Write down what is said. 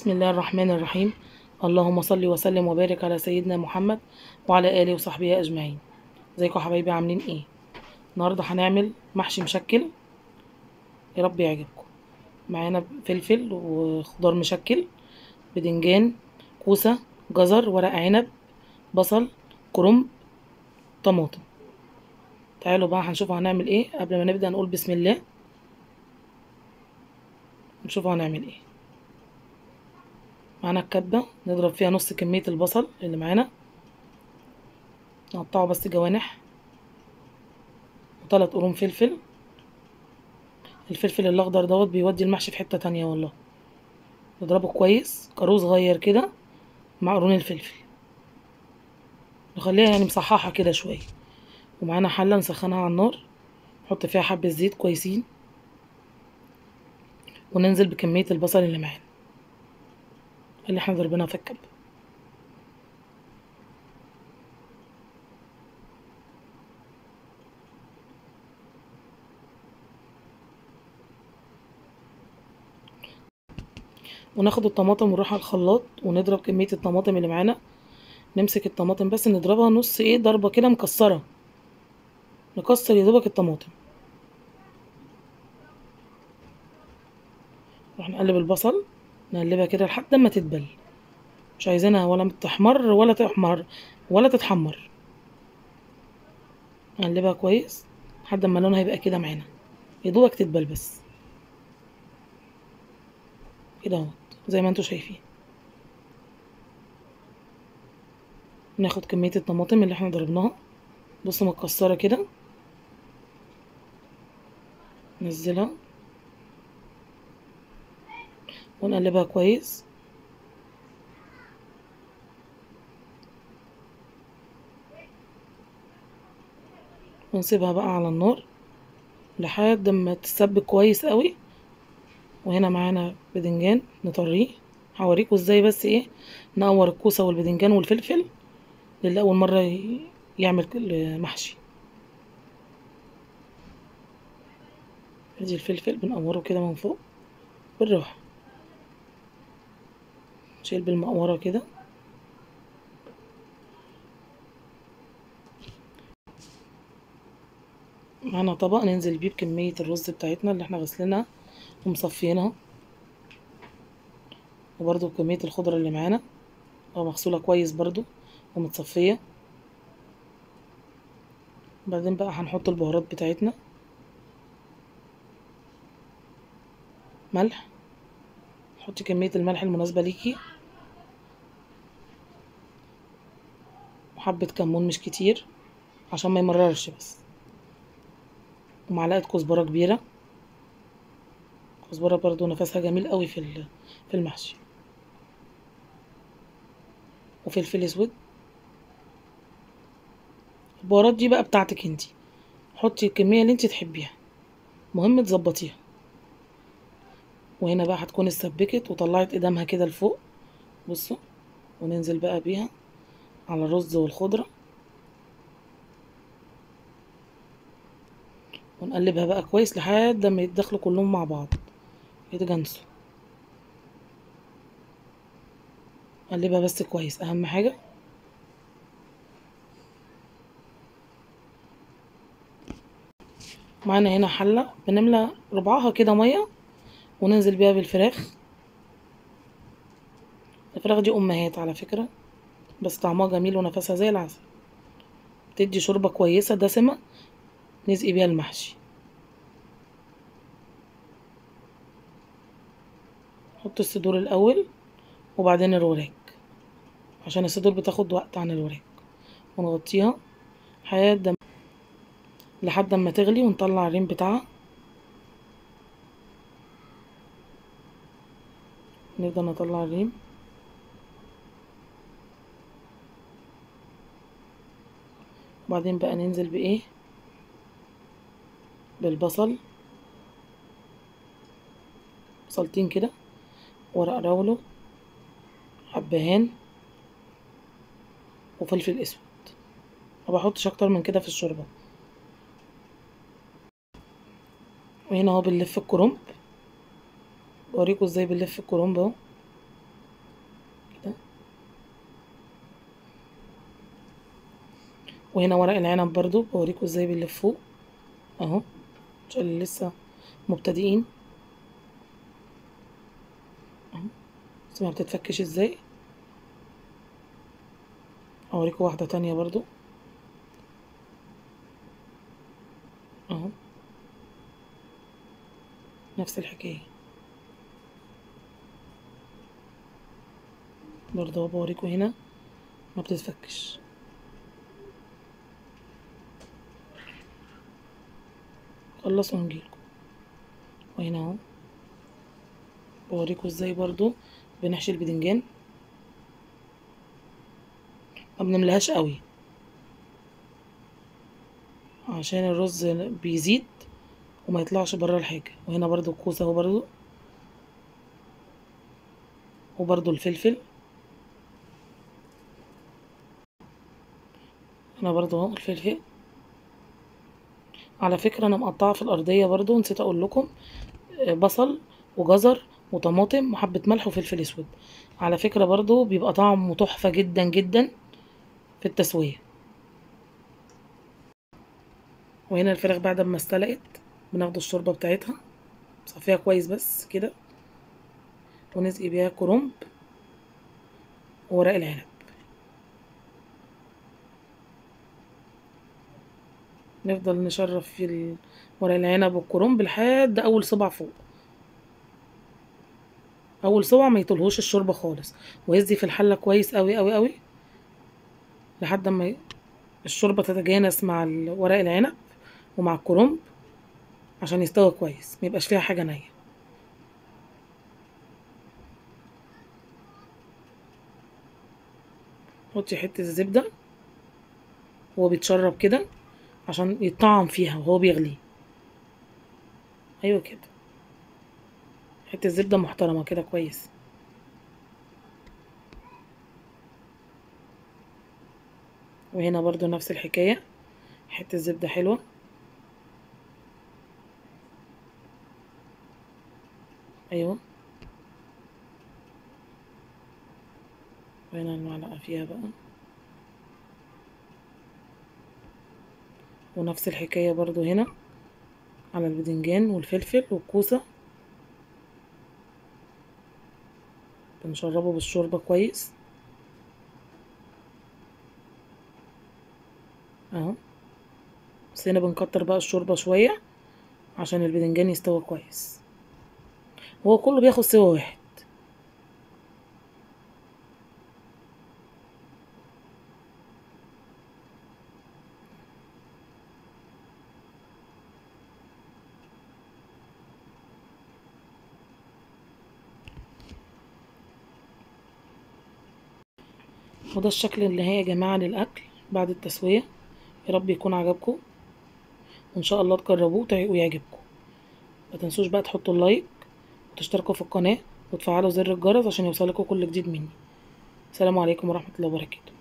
بسم الله الرحمن الرحيم. اللهم صل وسلم وبارك على سيدنا محمد وعلى آله وصحبه أجمعين. ازيكم يا حبايبي، عاملين ايه؟ النهارده هنعمل محشي مشكل، يا رب يعجبكم. معانا فلفل وخضار مشكل، بدنجان، كوسة، جزر، ورق عنب، بصل، كرنب، طماطم. تعالوا بقى هنشوف هنعمل ايه. قبل ما نبدأ نقول بسم الله، نشوف هنعمل ايه. معانا الكبة نضرب فيها نص كمية البصل اللي معانا، نقطعه بس جوانح، وثلاث قرون فلفل. الفلفل الاخضر دوت بيودي المحشي في حتة تانية والله. نضربه كويس كارو صغير كده مع قرون الفلفل، نخليها يعني مصححة كده شوية. ومعانا حلة نسخنها على النار، نحط فيها حبة زيت كويسين، وننزل بكمية البصل اللي معانا اللي احنا ضربناها في الكبة. وناخد الطماطم ونروح على الخلاط ونضرب كمية الطماطم اللي معانا. نمسك الطماطم بس نضربها نص ايه ضربة كده مكسرة، نكسر يا دوبك الطماطم. نروح نقلب البصل، نقلبها كده لحد ما تدبل، مش عايزينها ولا تحمر ولا تحمر ولا تتحمر. نقلبها كويس لحد ما لونها يبقى كده معانا، يا دوبك تدبل بس كده اهو زي ما انتوا شايفين. ناخد كمية الطماطم اللي احنا ضربناها، بصوا متكسرة كده، ننزلها ونقلبها كويس. ونسيبها بقى على النار لحد ما تتسبك كويس قوي. وهنا معانا بدنجان نطريه، هوريكم ازاي بس ايه نقور الكوسه والبدنجان والفلفل للي اول مرة يعمل محشي. ادي الفلفل بنقوره كده من فوق بالراحة، نشيل بالمقوره كده. معانا طبق ننزل بيه بكمية الرز بتاعتنا اللي احنا غسلينها ومصفينها، وبرده كمية الخضرة اللي معانا مغسوله كويس برده ومتصفيه. بعدين بقى هنحط البهارات بتاعتنا، ملح، حطي كمية الملح المناسبة ليكي، وحبه كمون مش كتير عشان ما يمررش بس، ومعلقة كزبره كبيرة. كزبره برضو نفسها جميل قوي في المحشي، وفلفل اسود. البهارات دي بقى بتاعتك انتي، حطي الكمية اللي انتي تحبيها، مهم تظبطيها. وهنا بقى هتكون اتسبكت وطلعت قدامها كده لفوق، بصوا. وننزل بقى بيها على الرز والخضره، ونقلبها بقى كويس لحد ما يتدخلوا كلهم مع بعض يتجانسوا. قلبها بس كويس، اهم حاجة. معانا هنا حله بنملى ربعها كده مية، وننزل بيها بالفراخ. الفراخ دي امهات على فكرة، بس طعمها جميل ونفسها زي العسل، بتدي شوربة كويسة دسمة نسقي بيها المحشي. نحط الصدور الاول وبعدين الوراك، عشان الصدور بتاخد وقت عن الوراك. ونغطيها لحد ما تغلي، ونطلع الريم بتاعها. نفضل نطلع الريم. وبعدين بقى ننزل بايه، بالبصل، بصلتين كده، ورق راولو، حبهان، وفلفل اسود. ما بحطش اكتر من كده في الشوربة. وهنا اهو بنلف الكرنب، بوريكم ازاي بنلف الكرنب اهو. وهنا ورق العنب برضو بوريكم ازاي بنلفوه اهو، عشان لسه مبتدئين اهو، بس ما بتتفكش ازاي. اوريكم واحدة تانية برضو اهو، نفس الحكاية برضو اهو، بوريكم هنا ما بتتفكش. خلص ونجيلكم. وهنا اهو بوريكم ازاي برضو بنحشي البدنجان، ما بنملهاش قوي عشان الرز بيزيد وما يطلعش بره الحاجة. وهنا برضو الكوسه اهو برضو، وبرضو الفلفل هنا برضو اهو الفلفل. على فكرة انا مقطعه في الارضية برضو، نسيت اقول لكم، بصل وجزر وطماطم وحبه ملح وفلفل اسود. على فكرة برضو بيبقى طعمه تحفة جدا جدا في التسوية. وهنا الفراخ بعد ما استلقت بناخد الشوربة بتاعتها، صفيها كويس بس كده، ونسقي بيها كرنب وورق العنب. نفضل نشرب في ورق العنب والكرنب لحد اول صبع فوق، اول صبع ما يطولهوش الشوربة خالص، وهزي في الحلة كويس قوي قوي قوي لحد ما الشوربة تتجانس مع ورق العنب ومع الكرنب عشان يستوي كويس، ما يبقاش فيها حاجة نيه. حطي حتة الزبدة وهو بيتشرب كده عشان يتطعم فيها وهو بيغلي. ايوه كده، حتة زبدة محترمه كده كويس. وهنا برضو نفس الحكاية، حتة زبدة حلوة. ايوه، وهنا المعلقة فيها بقى. ونفس الحكاية برضو هنا على البدنجان والفلفل والكوسه، بنشربه بالشوربه كويس اهو. بس هنا بنكتر بقى الشوربة شوية عشان البدنجان يستوي كويس، هو كله بياخد سوا واحد. وده الشكل النهائي يا جماعة للأكل بعد التسوية. يا رب يكون عجبكم، وإن شاء الله تجربوه ويعجبكم. ما تنسوش بقى تحطوا اللايك وتشتركوا في القناة وتفعلوا زر الجرس عشان يوصلكوا كل جديد مني. السلام عليكم ورحمة الله وبركاته.